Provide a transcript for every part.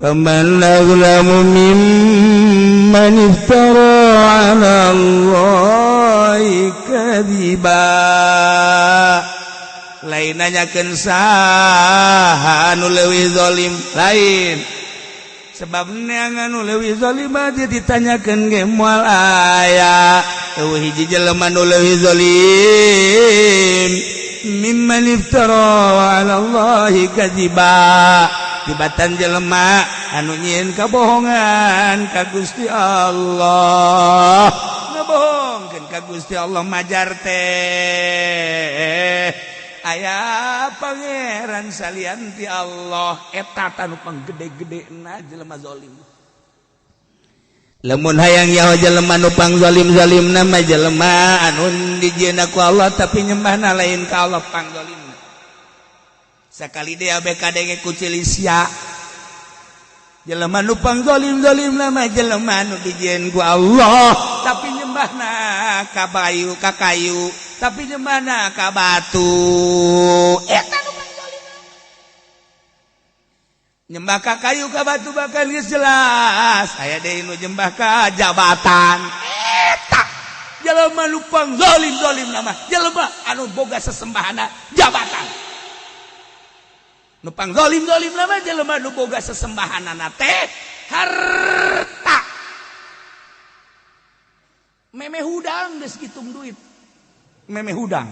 فمن أظلم ممن افترى على الله كذبا. Lain nanyakeun saha anu leuwih zalim, lain sebab neangan nu leuwih zalim mah ditanyakeun ge moal aya. Euweuh hiji jelema nu leuwih zalim mimman iftara ala Allahi kadziba, tibatan jelema anu nyieun kabohongan ka Gusti Allah, ngabohongkeun ka Gusti Allah, majar teh aya pangeran salian ti Allah. Eta tanu panggede-gedena jelema zalim. Lamun hayang nyaho jelema nu pangzalim-zalimna mah jelema anu dijieunna ku Allah tapi nyembahna lain ka Allah, pangzalimna. Sakali dia BKD ku Cilisia, jelema nu pangzalim-zalimna mah jelema anu dijieun ku Allah tapi nyembahna ka bayu, ka kayu, tapi nyembahna ka batu. Eta nu pangzalim. Nyembah ka kayu, ka batu bakal geus jelas. Aya deui nu nyembah ka jabatan. Eta jelema nu pangzalim-zalim mah jelema anu boga sesembahana jabatan. Nu pangzalim-zalim mah jelema nu boga sesembahanana teh harta. Meme hudang geus ngitung duit, meme hudang.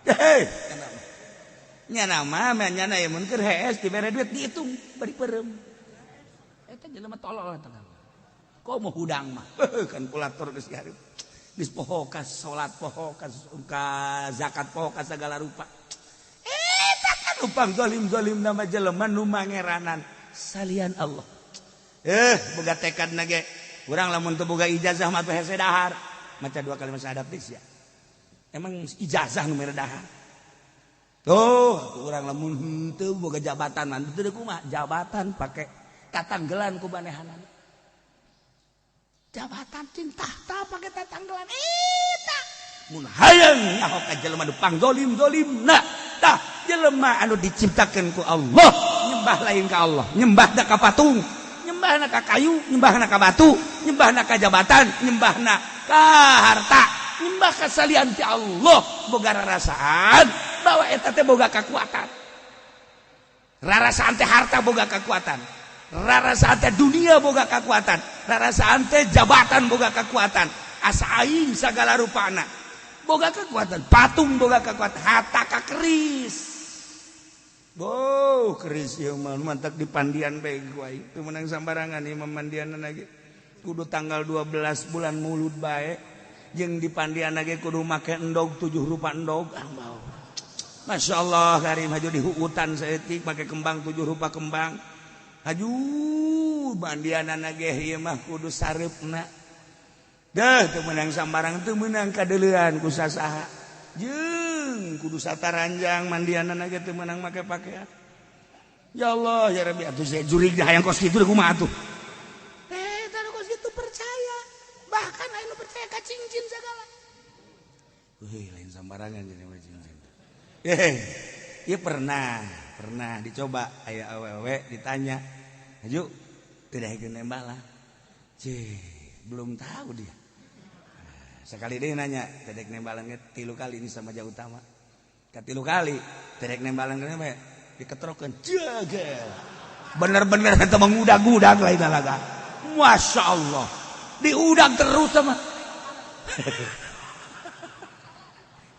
Hei, nyana mah nyana ya mun keur hees dibere duit dihitung bari peureum. Eta jelema tolol eta. Komo hudang mah kalkulator geus dihareup, geus poho ka salat, poho ka zakat, poho ka segala rupa. Eta kan nu pangzalim-zalim nama jelema nu mangeranan salian Allah. Boga tekad na ge urang lamun teu boga ijazah mah teh hese dahar, maca dua kalimat syahadat geus ya. Emang ijazah nu mere dahar? Tuh, urang lamun henteu boga jabatan mah teu kumaha, jabatan pake tatanggelan ku manehanana. Jabatan cing tahta pake tatanggelan. Eta mun hayang nyaho ka jelema nu pangzolim-zolimna, tah jelema anu diciptakeun ku Allah nyembah lain ka Allah, nyembahna ka patung, nyembahna ka kayu, nyembahna ka batu, nyembahna ka jabatan, nyembahna ka harta, nyembah ka salian ti Allah. Boga rarasaan bahwa eta teh boga kekuatan, rarasaan teh harta boga kekuatan, rarasaan teh dunia boga kekuatan, rarasaan teh jabatan boga kekuatan, asa aing segala rupana boga kekuatan, patung boga kekuatan, hatta ka keris. Boh, keris ieu mah mantak di pandian bae ku aing. Teu meunang sambarangan ieu mah mandianna lagi. Kudu tanggal 12 bulan Mulud bae. Jeung di pandian lagi kudu make endog, tujuh rupa endog. Ah, mau. Masya Allah, karim haju di hutan saeutik make kembang, tujuh rupa kembang. Haju mandianana ge ieu mah kudu sareupna. Deh, teu meunang sambarang, teu meunang kadeulean ku sasaha. Jeung kudu sataranjang mandianana ge, teu meunang make pakaian. Ya Allah, ya Rabbi, atuh saya jurig hayang kos kitu kumaha atuh? Eh, tah kos kitu percaya. Bahkan aya nu percaya ka cincin segala. Wih, lain sambarangan jadi mah cincin. Eh, ieu pernah, pernah dicoba aya awewe ditanya, "Haju, tidak ikut nembak lah." Cih, belum tahu dia. Sekali dia nanya, tedek nembalan tilu kali ini sama jauh utama. Katilu kali, tedek nembalan kenapa? Diketrokeun, jaga. Bener-bener eta mengudag-udag lain laga. Masya Allah, diudag terus sama.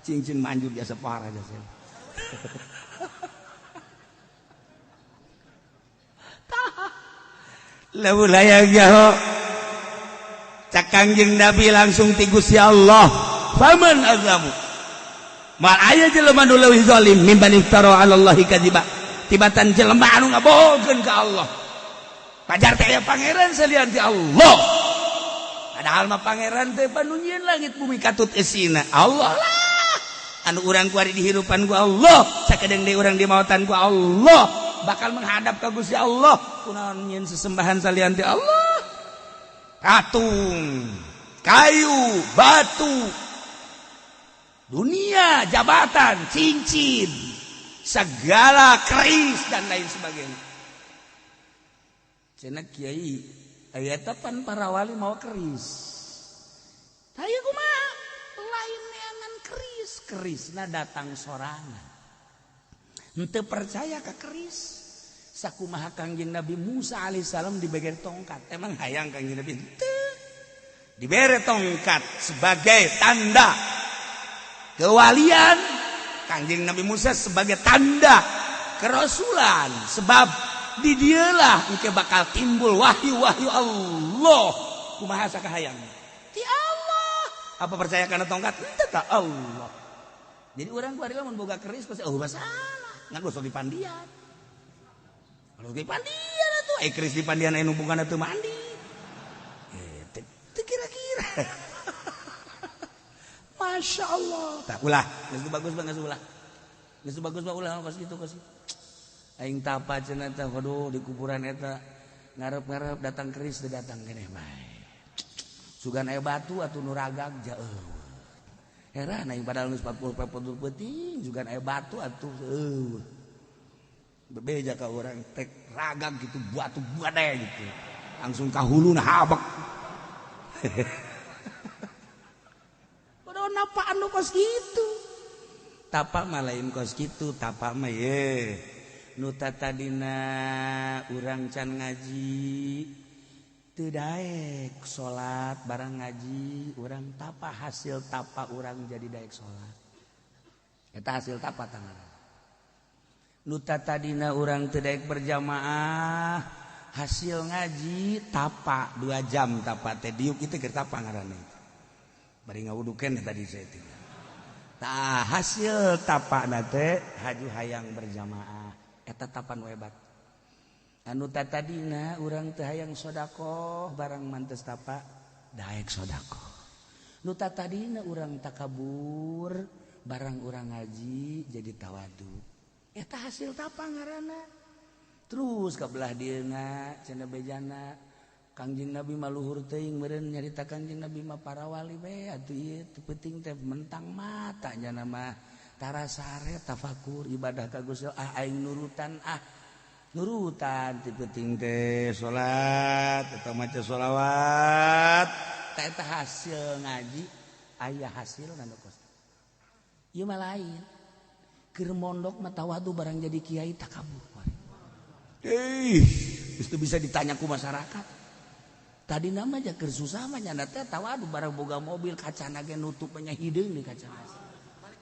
Cincin manjur biasa parah jasa. Lamun hayang nyaho cak Kangjeng Nabi langsung ti Gusti Allah, faman azlamu, mal aya jelema nu leuwih zalim mimman iftara 'ala Allahi kadziba, tibatan jelema anu ngabohongkeun ka Allah, pajar teh aya pangeran salian ti Allah. Padahal mah pangeran teh panu nyieun langit bumi katut esina Allah lah, anu urang kuari dihirupan ku Allah, sakedeung deui urang dimautan ku Allah, bakal menghadap ka Gusti Allah. Kunaon nyieun sesembahan salian ti Allah? Patung, Kayu, batu, dunia, jabatan, cincin, segala keris dan lain sebagainya. Cenah kiai, aya pan para wali mau keris. Tah kumaha? Lain neangan keris, kerisna datang sorangan. Henteu percaya ka keris. Sakumaha Kangjeng Nabi Musa alaihissalam dibere tongkat. Emang hayang Kangjeng Nabi? Henteu. Dibere tongkat sebagai tanda kewalian Kangjeng Nabi Musa, sebagai tanda kerasulan, sebab di dialah engke bakal timbul wahyu-wahyu Allah. Kumaha sakahayang ti Allah? Apa percaya karena tongkat? Henteu ka Allah. Jadi orang kuari lamun boga keris pasti, oh, masalah ngan gosok di pandian. Kalau di pandian atuh, eh, keris di pandian aya numpungan atuh mandi. Eh, teu kira-kira. Masya Allah. Tak ulah, geus bagus banget ulah. Geus bagus mah ulah kos kitu kos. Aing tapa cenah teh, waduh, di kuburan eta ngarep-ngarep datang keris, teu datang keneh bae. Sugan aya batu atuh nu ragag jauh. Heran aing, padahal geus 40 40 peuting, sugan aya batu atuh eueuh. Bebeja ka urang tek ragag gitu batu badai gitu. Langsung ka huluna habek. Padahal napaan nu kos kitu. Tapa mah lain kos kitu, tapa mah ye. Nu tadina urang can ngaji teu daek salat, barang ngaji urang tapa, hasil tapa urang jadi daek salat. Eta hasil tapa tangan. Nu tadina urang teu daek berjamaah, hasil ngaji tapa 2 jam, tapa teh diuk itu keur tapa ngaranna itu. Bari ngawudukeun tadi saya teh. Tah, hasil tapa teh haju hayang berjamaah. Eta tapa nu hebat. Anu tadina urang teu hayang sodakoh, barang mantes tapa daek sodakoh. Nu tadina urang takabur, barang urang ngaji jadi tawadu. Eta hasil tapa ngaranna. Terus ka belah dieuna cenah bejana Kangjeng Nabi mah luhur teuing meureun, nyarita Kangjeng Nabi mah para wali we atuh ieu teu penting teh mentang mata nya mah tara sare tafakur ibadah ka Gusti. Ah, aing nurutan, ah, nurutan ti penting teh salat atau maca sholawat. Tah, eta hasil ngaji, aya hasil nu kos ieu mah lain. Keur mondok mah tawadu, barang jadi kiai takabur. Eh, itu bisa ditanya ku masyarakat. Tadi nama aja keur susah mah nyanda teh tawadu, barang boga mobil kacana ge nutup nya hideung di kaca.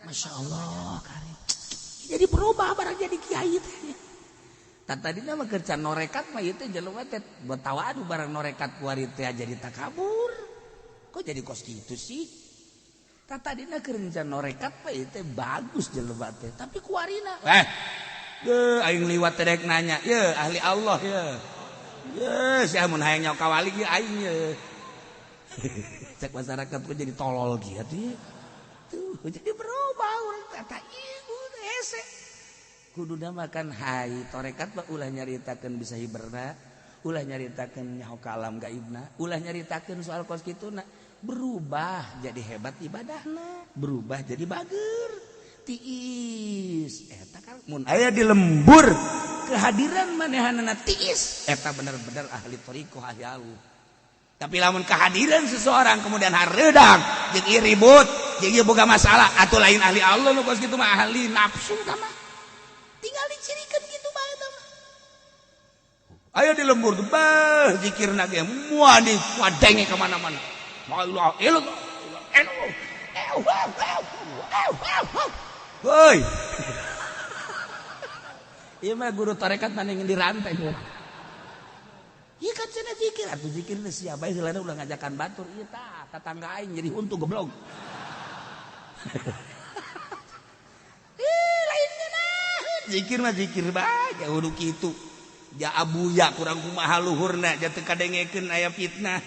Masya Allah, karim. Jadi berubah barang jadi kiai teh. Tadi nama kerja norekat mah ieu teh jelema teh tawadu, barang norekat kuari teh jadi takabur. Kok jadi kos gitu sih? Tadina keur norekat mah ieu teh bagus jelema teh, tapi kuarina eh ye aing liwat teh rek nanya, ye ahli Allah ye. Ye sia mun hayang nyawa ka wali ye aing ye. Cek masyarakat kok jadi tolol gitu ya. Tuh, jadi berubah urang kata ibu hese. Kuduna makan hai torekat mah ulah nyaritakeun bisa hiberna, ulah nyaritakeun nyaho ka alam gaibna, ulah nyaritakeun soal kos kituna. Berubah jadi hebat ibadahna, berubah jadi bager. Tiis eta kan mun aya di lembur kehadiran manehanana tiis, eta bener-bener ahli thariqah, ahli Allah. Tapi lamun kehadiran seseorang kemudian hareudang jeung ieu ribut jeung ieu boga masalah, atuh lain ahli Allah nu kos kitu mah, ahli nafsu tah mah. Tinggal dicirikan gitu bae eta mah. Aya di lembur tuh bah zikirna ge moal di wadenge ka mana-mana. La ilaha illallah. Woi. Ieu mah guru tarekat mana yang dirantai. Ieu kan cenah zikir atuh, zikir teh sia bae heulana ulah ngajakan batur ieu tah tatangga aing jadi huntu goblok. Ih, lain ngeunaheun. Zikir mah zikir bae kudu kitu. Ja abuya kurang kumaha luhurna ja teu kadengekeun aya fitnah.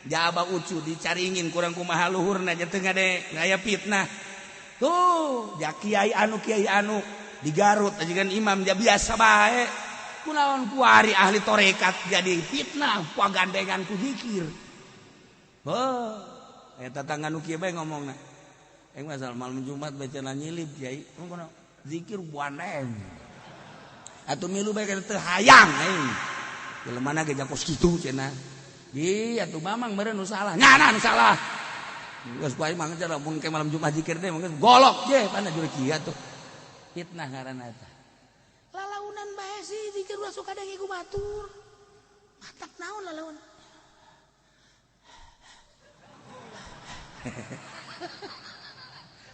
Ja Abah Ucu dicaringin kurang kumaha luhurna ja teu ngade aya fitnah. Tuh, ja kiai anu di Garut aja imam ja biasa bae. Kunaon kuari ahli torekat jadi fitnah, gandengan ku zikir. Oh. Eta tetangga nu kieu bae ngomongna. Aing mah malam Jumat bae cenah nyilip kiai. Kono zikir buaneng. Atuh milu bae teu hayang aing. Jelema ge kos kitu cenah. Ih atuh mamang meureun nu salah. Nyana nu salah. Geus ku aing mah cenah mun ke malam Jumat zikir teh mungkin golok je pana jure kieu atuh. Fitnah ngaranna eta. Lalaunan bae sih zikir ulah sok kadang ku batur. Matak naon lalaun.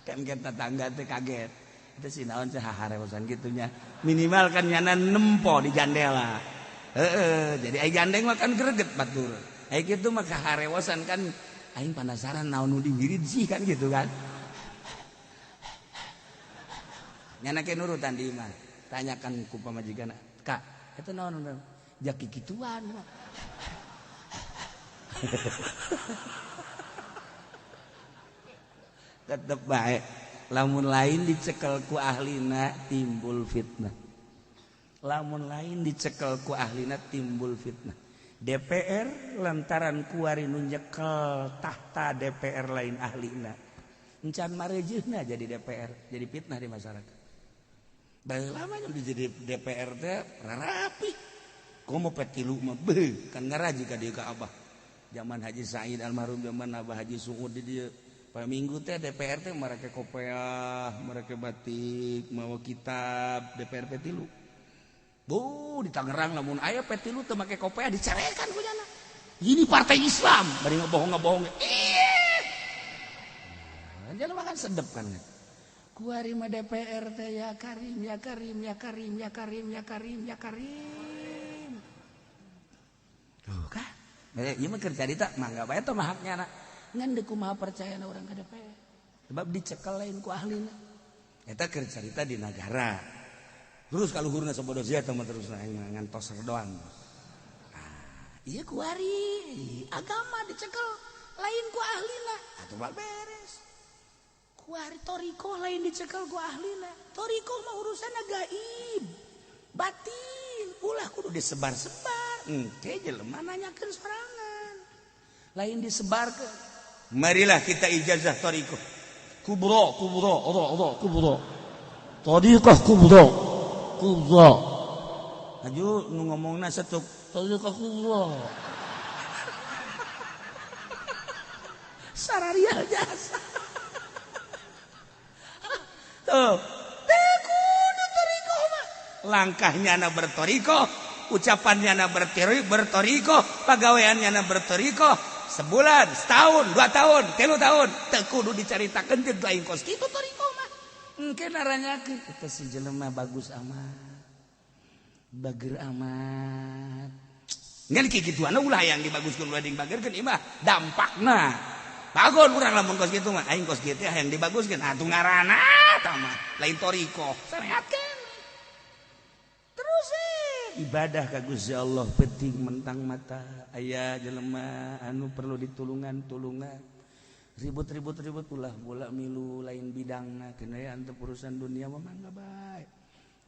Kan kita tetangga teh kaget. Itu sih naon sih haharewosan gitunya. Minimal kan nyana nempo di jandela. Heeh, jadi ai gandeng mah kan greget batur. Ai kitu mah kaharewosan kan aing penasaran naon nu diwirid sih kan gitu kan. Nyana ke nurutan di imah. Tanyakan ku pamajikan, "Kak, eta naon?" Jaki kituan. Tetep baik lamun lain dicekel ku ahlina timbul fitnah, lamun lain dicekel ku ahlina timbul fitnah. DPR lantaran kuari nu nyekel tahta DPR lain ahlina encan marejeuhna jadi DPR jadi fitnah di masyarakat. Baheula mah jadi DPR teh rarapi komo petilu mah beuh kan ngaraji ka dieu ka abah zaman Haji Said almarhum zaman Abah Haji Suud di dieu. Pak minggu teh DPR teh mereka kopeah, mereka batik, mawa kitab DPR P3. Bu di Tangerang lamun aya P3 teu make kopeah dicarekan ku nyana. Ini partai Islam, bari ngebohong-ngebohong. Ih. Nah, jelema kan sedep kan. Kuari mah DPR teh ya Karim, ya Karim, ya Karim, ya Karim, ya Karim, ya Karim. Tuh kan. Ieu mah keur carita mangga bae teh mah haknya na. Ngan deuk kumaha percaya na urang ka DPR. Sebab dicekel lain ku ahlina. Eta keur carita di nagara. Terus kaluhurna sabodo sia teh mah terus ngantos doang. Ah, ieu kuari agama dicekel lain ku ahlina. Atuh beres. Kuari torikoh lain dicekel ku ahlina. Torikoh mah urusan gaib. Batin ulah kudu disebar-sebar. Engke jelema nanyakeun sorangan. Lain disebarkeun. Marilah kita ijazah thariqah. Kubro, kubro, ro, ro, kubro. Thariqah kubro. Kubro. Aju nu ngomongna setuk thariqah kubro. Sararia jasa. Tuh, teu kudu thariqah mah. Langkahnya na berthariqah, ucapannya na berthariqah, pagaweannya na berthariqah. Sebulan, setahun, 2 tahun, 3 tahun, teu kudu dicaritakeun jeung lain kos kitu thariqah mah. Engke naranyakeun eta si jelema bagus amat. Bager amat. Ngan kikituanna ulah yang dibaguskeun ulah dibageukeun ieu mah dampakna. Bagon urang lamun kos kitu mah, aing kos kitu hayang dibaguskeun atuh ngaranna tah mah lain thariqah. Sarehatkeun. Terus ibadah ka Gusti Allah penting mentang mata aya jelema anu perlu ditulungan tulungan ribut-ribut-ribut ulah bola milu lain bidangna kena antep urusan dunia mah mangga bae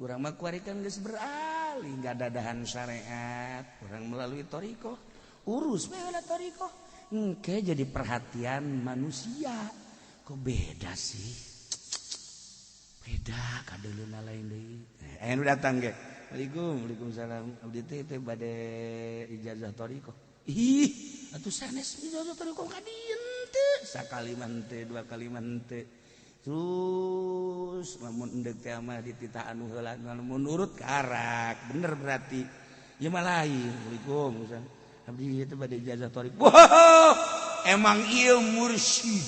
urang mah kuari kan geus beralih ngadadahan syariat urang melalui thariqah urus bae heula thariqah engke jadi perhatian manusia kok beda sih beda kadeuleuna lain deui anu datang ge Waalaikum, waalaikumsalam. Abdi teh bade ijazah thariqah. Ih, atuh sanes ijazah thariqah ka dieu teu. Sakali mah henteu, 2 kali mah henteu. Terus lamun endek teh mah dititah anu heula, lamun nurut karak. Bener berarti. Ieu mah lain. Waalaikum. Abdi teh bade ijazah thariqah. Wah, emang ieu mursyid.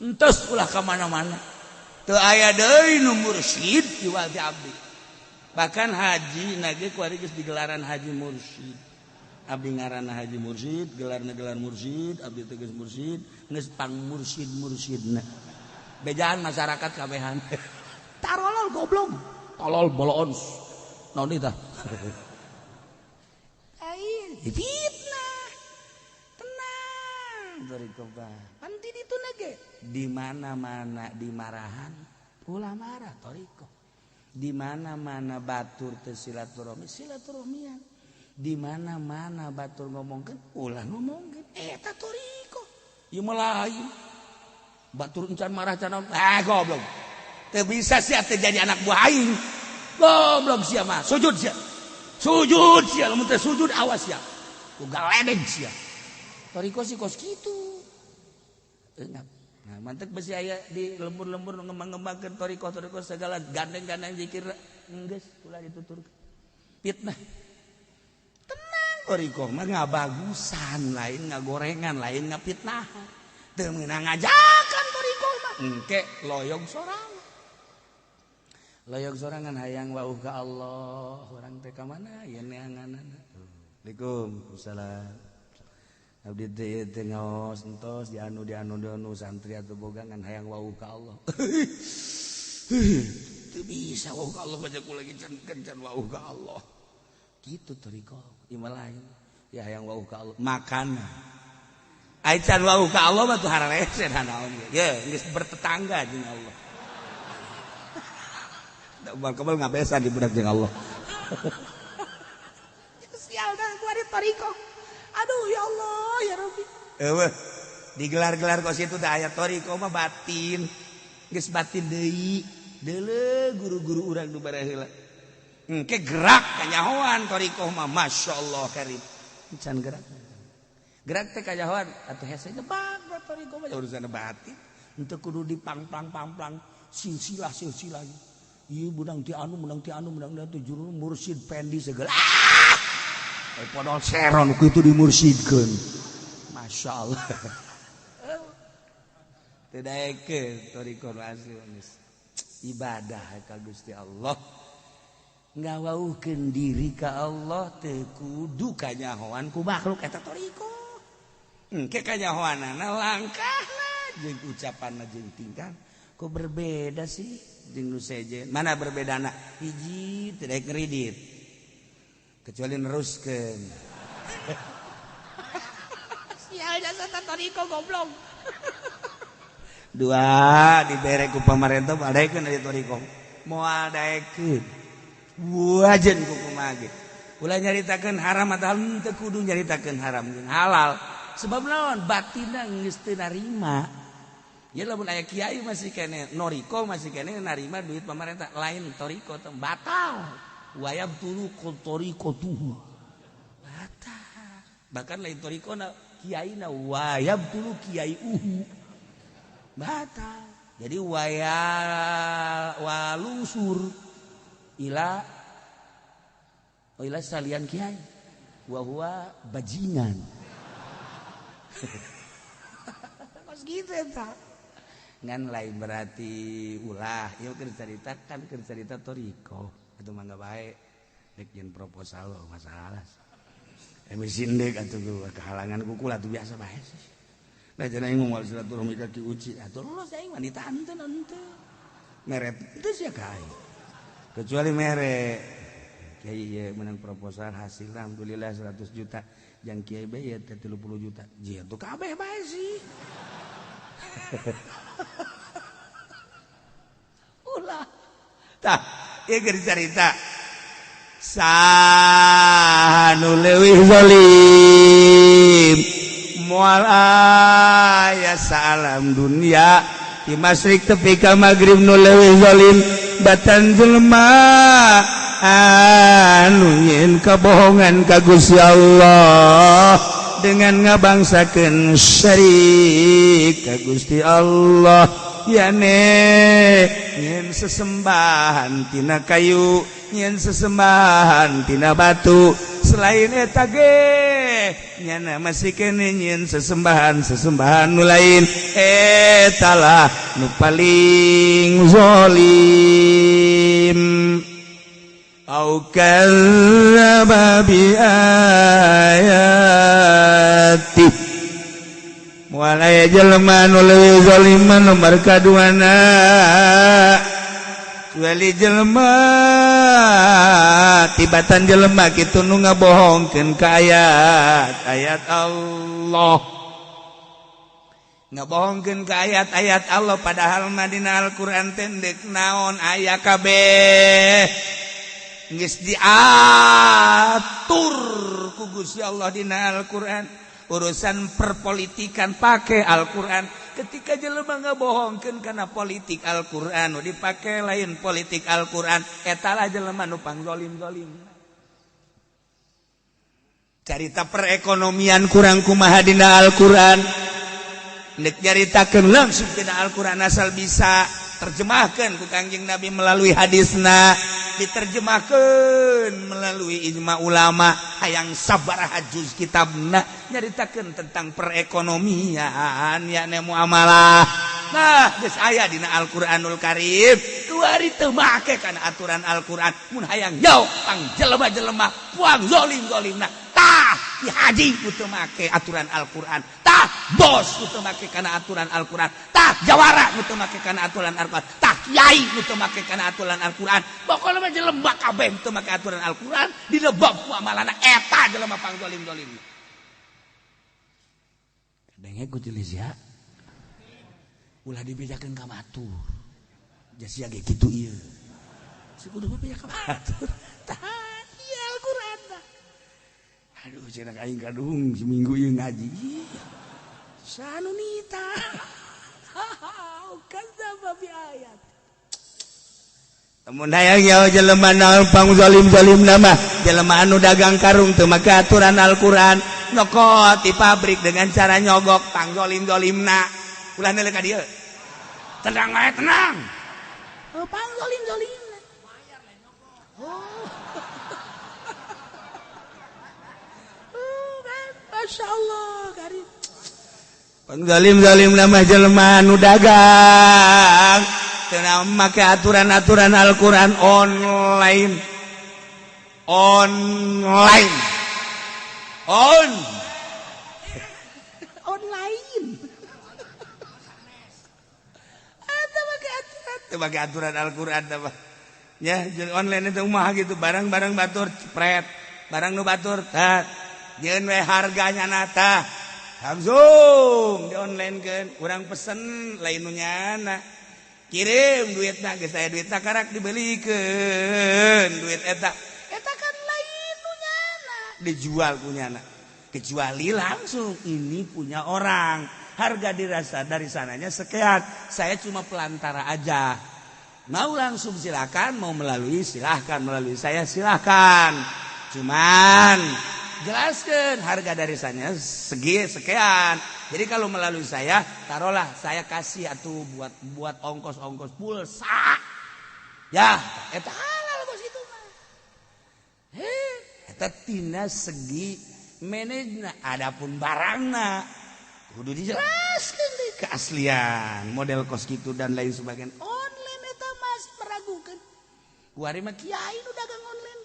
Entos ulah ka mana-mana. Teu aya deui nu mursyid kiwal ti abdi. Bahkan haji nage kuari geus digelaran haji mursyid. Abdi ngaranna haji mursyid, gelarna gelar mursyid, abdi teh geus mursyid, geus pang mursyid mursyidna. Bejaan masyarakat kabehan. Tarolol goblok, tolol boloon. Naon ieu tah? Lain fitnah. Tenang thariqah. Panti ditu nage di mana-mana dimarahan ulah marah thariqah. Di mana-mana batur teu silaturahmi silaturahmian. Di mana-mana batur ngomongkeun ulah ngomongkeun eta thoriqoh. Ieu mah lain. Batur encan marah can ah goblok. Teu bisa sia teh jadi anak buah aing. Goblok sia mah, sujud sia. Sujud sia, lamun teh sujud awas sia. Ku galedeg sia. Thoriqoh sih kos kitu. Eungap. Nah, mantek besi aya di lembur-lembur ngembang-ngembangkeun thoriqoh-thoriqoh segala gandeng-gandeng zikir geus ulah dituturkeun. Fitnah. Tenang thoriqoh mah ngabagusan, lain ngagorengan, lain ngapitnahan. Teu meunang ngajakan thoriqoh mah. Engke loyog sorangan. Loyog sorangan hayang wauh ka Allah, urang teh ka mana ieu neanganana. Assalamualaikum. Salam. Abdi teh teh ngaos entos di anu di anu di anu santri atau boga ngan hayang wauh ka Allah. Teu bisa wauh ka Allah baca ku lagi can kencan wauh ka Allah. Kitu thoriqoh, ieu mah lain. Ya hayang wauh ka Allah, makana. Ai can wauh ka Allah mah tuh hararese naon ge. Ye, geus bertetangga jeung Allah. Bal kebal ngabesan di budak jeung Allah. Sial dah gua di thoriqoh. Aduh ya Allah ya Rabbi. Eueuh digelar-gelar kos itu teh aya thoriqoh mah batin. Geus batin deui. Deuleu guru-guru urang nu baraheula. Engke gerak kanyahoan thoriqoh mah masyaallah karim. Can gerak. Gerak teh kanyahoan atuh hese nebak thoriqoh mah urusan batin. Henteu kudu dipangplang-pangplang silsilah-silsilah. Ieu menang ti anu menang ti anu menang ti juru mursid pendi segala. Ah! Podol seron ku itu dimursidkeun. Masya Allah. Teu daekeun thoriqoh asli geus. Ibadah ka Gusti Allah. Ngawauhkeun diri ka Allah teu kudu kanyahoan ku makhluk eta thoriqoh. Engke kanyahoanana langkahna jeung ucapanna jeung tingkah kok berbeda sih jeung nu sejen. Mana berbedana? Hiji teu daek ngridit. Kecuali neruskeun. Sial jasa thoriqoh goblok. Dua dibere ku pamarentah daekeun ari thoriqoh. Moal daekeun. Wajen ku kumaha ge. Ulah nyaritakeun haram atawa henteu kudu nyaritakeun haram jeung halal. Sebab naon? Batinna geus teu narima. Ya lamun aya kiai masih kene noriko masih kene narima duit pemerintah lain thoriqoh teh batal. Wayab tulu thoriqoh tuhu. Batal. Bahkan lain thoriqoh na kiai na wayab tulu kiai uhu. Batal. Jadi waya walungsur ila ila salian kiai wa huwa bajingan. Kos gitu eta. Ngan lain berarti ulah ieu keur carita kan keur carita thoriqoh atuh mangga bae dek jeung proposal masalah. Emisi ndek atuh kehalangan kukula atuh biasa bae sih. Nah cenah aing moal silaturahmi ka Ki Uci atuh lulus aing mah ditanten henteu. Mere teu sia ka aing. Kecuali mere kiai ieu menang proposal hasil alhamdulillah 100 juta jang kiai bae ieu teh 30 juta. Jieun tuh kabeh bae sih. Ulah. Tah, ieu keur carita. Saha nu leuwih zalim moal aya salam dunia di masyrik tepi ka magrib nu leuwih zalim batan jelema anu nyieun kabohongan ka Gusti Allah dengan ngabangsakeun syarik ka Gusti Allah yane nyieun sesembahan tina kayu nyieun sesembahan tina batu selain eta ge nyana masih kene nyieun sesembahan-sesembahan nu lain eta lah nu paling zalim. Au kadzdzaba bi ayati moal aya jelema nu leuwih zaliman nomor kaduana kecuali jelema tibatan jelema kitu nu ngabohongkeun ka ayat ayat Allah ngabohongkeun ka ayat-ayat Allah padahal mah dina Al-Qur'an teh deuk naon aya kabeh. Geus diatur ku Gusti Allah dina Al-Qur'an. Urusan perpolitikan pakai Al-Qur'an. Ketika jelema ngabohongkeun kana politik Al-Qur'an, nu dipake lain politik Al-Qur'an, eta lah jelema nu pangzolim-zolim. Carita perekonomian kurang kumaha dina Al-Qur'an. Nek nyaritakeun langsung dina Al-Qur'an asal bisa terjemahkan ku Kangjeng Nabi melalui hadisna, diterjemahkan melalui ijma ulama, hayang sabaraha juz kitabna nyaritakeun tentang perekonomian yakni muamalah. Nah, geus aya dina Al-Qur'anul Karim. Kuari teu make kana aturan Al-Qur'an. Mun hayang jauh pang jelema-jelema puang zolim-zolimna. Tah, ki haji ku teu make aturan Al-Qur'an. Tah, bos ku teu make kana aturan Al-Qur'an. Tah, jawara ku teu make kana aturan Al-Qur'an. Tah, kiai ku teu make kana aturan Al-Qur'an. Pokona mah jelema kabeh teu make aturan Al-Qur'an, dina bab muamalahna eta jelema pang zolim-zolim. Denge ku jelis ya. Ulah dibejakeun ka batur. Sia ge kitu ieu. Si kudu beja ka batur. Tah, ieu Al-Qur'an tah. Aduh, cenah aing kadung seminggu ieu ngaji. Sanunita. Kadzdzaba bi ayat. Mun hayang nyaho jelema naon pang zalim-zalim nama, jelema anu dagang karung teu make aturan Al-Qur'an, nyokot di pabrik dengan cara nyogok pang zalim-zalimna. Ulah neuleuh ka dieu. Tenang wae, tenang. Oh, pang zalim-zalimna. Oh. Oh, kan, Masya Allah, karim. Pang zalim-zalim nama jelema anu dagang. Teu make aturan-aturan Al-Qur'an online. Online. On. Online. Eta make aturan, teu make aturan Al-Qur'an teh mah. Ya, jadi online itu mah gitu, barang-barang batur cepret, barang nu batur tat. Jeung we harganya nata. Langsung di online kan, urang pesen lain nu nyana. Kirim duitna geus aya duitna karak dibelikeun duit eta. Eta kan lain nu nyana, dijual punyana. Kecuali langsung ini punya orang. Harga dirasa dari sananya sekian. Saya cuma pelantara aja. Mau langsung silakan, mau melalui silahkan, melalui saya silahkan. Cuman jelaskan harga dari sananya segi sekian. Jadi kalau melalui saya, taruhlah saya kasih atau buat buat ongkos-ongkos pulsa. Ya, eta halal bos itu mah. Heh, eta tina segi manajna, adapun barangna kudu dijelaskan deh keaslian model kos gitu dan lain sebagainya. Online eta masih meragukan. Kuari mah kiai nu dagang online.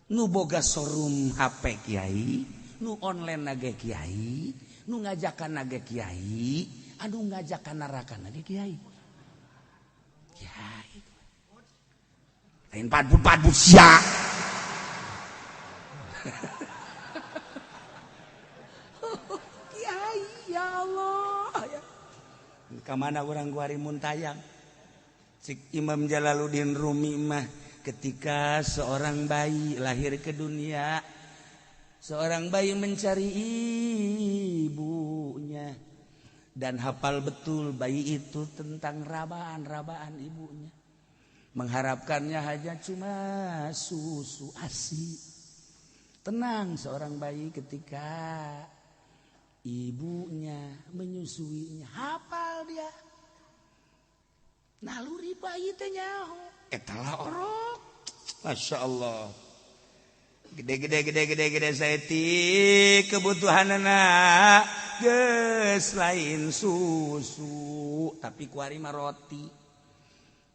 Nu boga showroom HP kiai, nu online nage kiai, nu ngajakan nage kiai, anu ngajakan neraka nage kiai. Kiai. Lain padbut-padbut sia. Kiai ya Allah. Ya. Kamana urang kuari mun tayang? Cik Imam Jalaluddin Rumi mah ketika seorang bayi lahir ke dunia, seorang bayi mencari ibunya dan hafal betul bayi itu tentang rabaan-rabaan ibunya. Mengharapkannya hanya cuma susu ASI. Tenang seorang bayi ketika ibunya menyusuinya, hafal dia. Naluri bayi teh nyaho. Eta lah orok. Masya Allah. Gede-gede gede-gede gede saeutik kebutuhanana geus lain susu tapi kuari mah roti.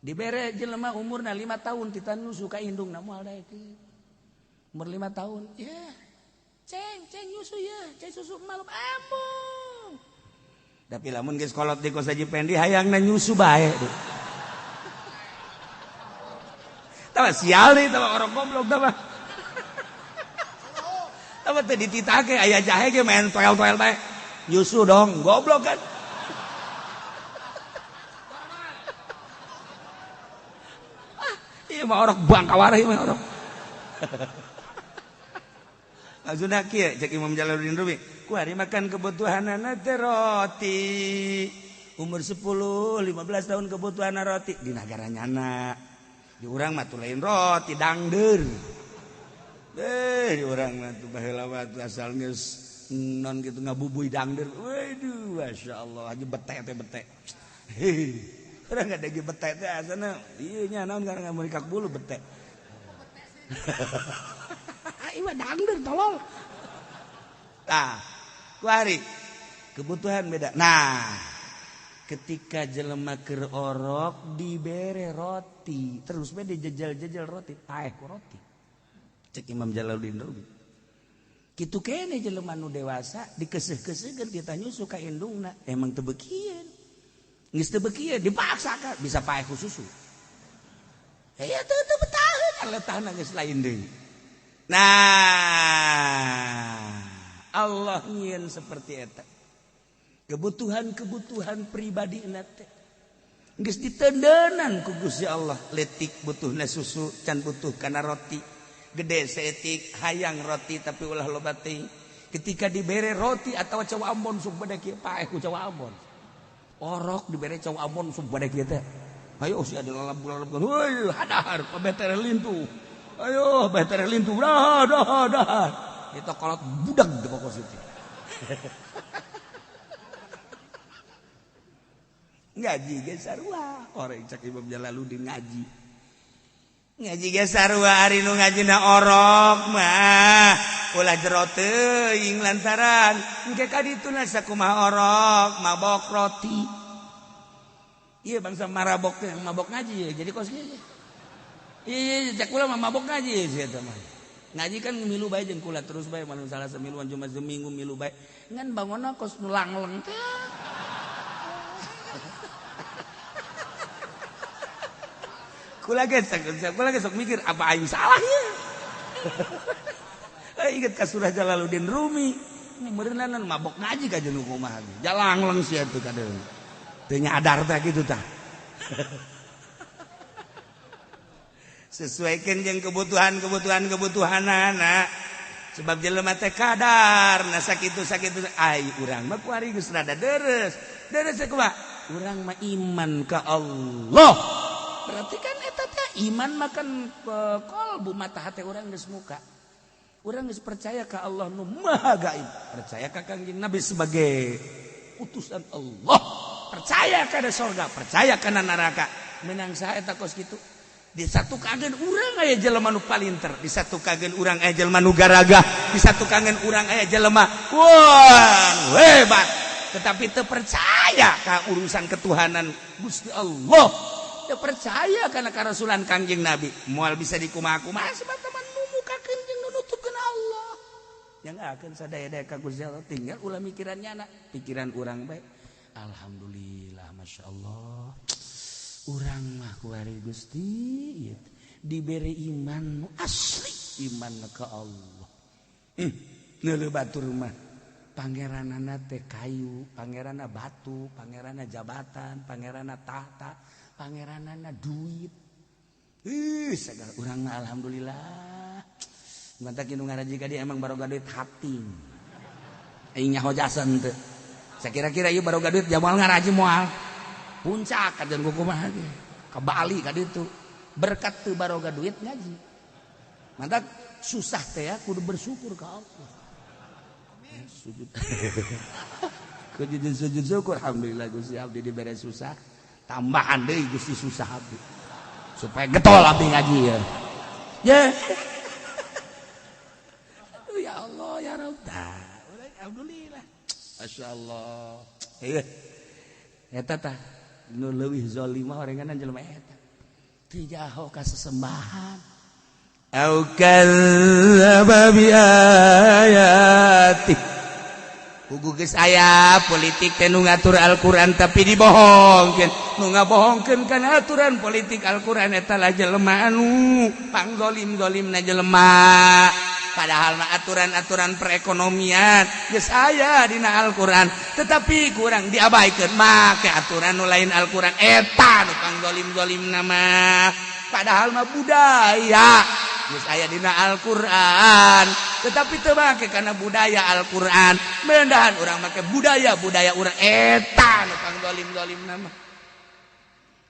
Dibere jelema umurna 5 tahun titan nyusu ka indungna moal daekeun. Umur 5 tahun, ya. Ceng, ceng nyusu ya, ceng susu malum embung. Tapi lamun geus kolot di kos Haji Pendi hayangna nyusu bae. Tah sial deui tah orang goblok tah. Tah teh dititake aya jahe ge main toel-toel bae. Nyusu dong, goblok kan. Ah, ieu mah orok bangka warah ieu mah orok. Maksudna kieu cek Imam Jalaluddin Rumi, kuari makan kebutuhanana teh roti. Umur 10, 15 tahun kebutuhan roti di negara nyana. Di urang mah tuh lain roti dangder. Di urang mah tuh baheula mah tuh asal geus non gitu ngabubuy dangder. Waduh, Masya Allah, aja bete teh bete. Hei, urang nggak ada bete teh asana. Ieu nya naon karena ngamurikak bulu bete. Ieu dangder tolol. Tah, kuari kebutuhan beda. Nah, ketika jelema keur orok dibere roti, terus be dijejel-jejel roti, paeh ku roti. Cek Imam Jalaluddin Rumi. Kitu kene jelema nu dewasa dikeuseuh-keuseuhkeun kita nyusu ka indungna, emang teu beukieun. Geus teu beukieun dipaksakan bisa paeh ku susu. Ya teu teu betaheun letahna geus lain deui. Nah, Allah nyieun seperti eta. Kebutuhan-kebutuhan pribadi teh geus ditendenan ku Gusti Allah. Letik butuhna susu, can butuh kana roti. Gede saeutik hayang roti tapi ulah loba teuing. Ketika dibere roti atau cau ambon sok bade kieu paeh ku cau ambon. Orok dibere cau ambon sok bade kieu teh. Ayo si ada lalap-lalap. Heuy, hadahar pabetere lintu. Ayo betere lintu. Dah dah dah. Itu kolot budak di pokok situ. Ngaji ge sarua, orang cek Imam Jalaluddin ngaji. Ngaji ge sarua ari nu ngajina orok mah ulah jero teuing lantaran engke ka dituna sakumaha orok mabok roti. Ieu bangsa marabok teh mabok ngaji ya, jadi kos kieu. Ieu cek kula mah mabok ngaji sia eta mah. Ngaji kan milu bae jeung kula terus bae malam salah semiluan cuma seminggu milu bae. Ngan bangonna kos nu langleng teh. Kula ge sok mikir apa aing salah ya. Ingat ka surah Jalaluddin Rumi. Meureunana mabok ngaji ka jeung kumaha ge. Jalangleng sia teh kadeung. Teu nyadar teh kitu tah. Sesuaikan jeung kebutuhan-kebutuhan kebutuhanana. Sebab jelema teh kadar na sakitu sakitu ai urang mah kuari geus rada deres. Deres kumaha? Urang mah iman ka Allah. Berarti kan eta teh iman makan kolbu mata hati urang geus muka. Urang geus percaya ka Allah nu Maha Gaib, percaya ka Kangjeng Nabi sebagai utusan Allah, percaya kana sorga, percaya kana neraka. Menang saha eta kos kitu? Di satu kagen urang aya jelema nu palinter, di satu kagen urang aya jelema nu garagah, di satu kagen urang aya jelema wah hebat, tetapi teu percaya ka urusan ketuhanan Gusti Allah. Percaya karena karasulan Kangjeng Nabi moal bisa dikumaha-kumaha sebab teman nu mukakeun jeung nu nutupkeun Allah yang akan sadaya-daya ka Gusti Allah tinggal ulah mikirannya anak pikiran urang bae. Alhamdulillah, Masya Allah, urang mah kuari Gusti ieu dibere iman nu asli, iman ka Allah. Neuleuh batur mah pangeranana teh kayu, pangeranna batu, pangeranna jabatan, pangeranna tahta, pangeranana duit. Segala urang mah alhamdulillah. Mantak nu ngaraji ka dia emang baroga duit hati. Aing nyaho jasan teu. Sakira-kira ieu baroga duit jamal ngaraji moal. Puncak kajen kumaha ge. Ka Bali ka ditu. Berkat teu baroga duit ngaji. Mantak susah teh ya kudu bersyukur ka Allah. Amin. Sujud. Kudu sujud syukur alhamdulillah Gusti abdi dibere susah. Tambahan deui Gusti susah abdi supaya getol abdi ngaji ya. Ya. Aduh ya Allah ya Rabb. Alhamdulillah. Masyaallah. Heuh. Eta tah nu leuwih zalimah orenganan jelema eta. Teu jaho ka sesembahan. Au kadzdzaba bi ayati. Pugu geus aya politik teh nu ngatur Al-Qur'an tapi dibohongkeun. Nu ngabohongkeun kana aturan politik Al-Qur'an eta lah jelema anu pangzolim-zolimna jelema. Padahal mah aturan-aturan perekonomian geus aya dina Al-Qur'an, tetapi kurang diabaikeun make aturan nu lain Al-Qur'an eta nu pangzolim-zolimna mah. Padahal mah budaya geus aya dina Al-Qur'an, tetapi teu make karena budaya Al-Qur'an. Mendahan urang make budaya budaya urang, eta nu pangzalim-zalim nama.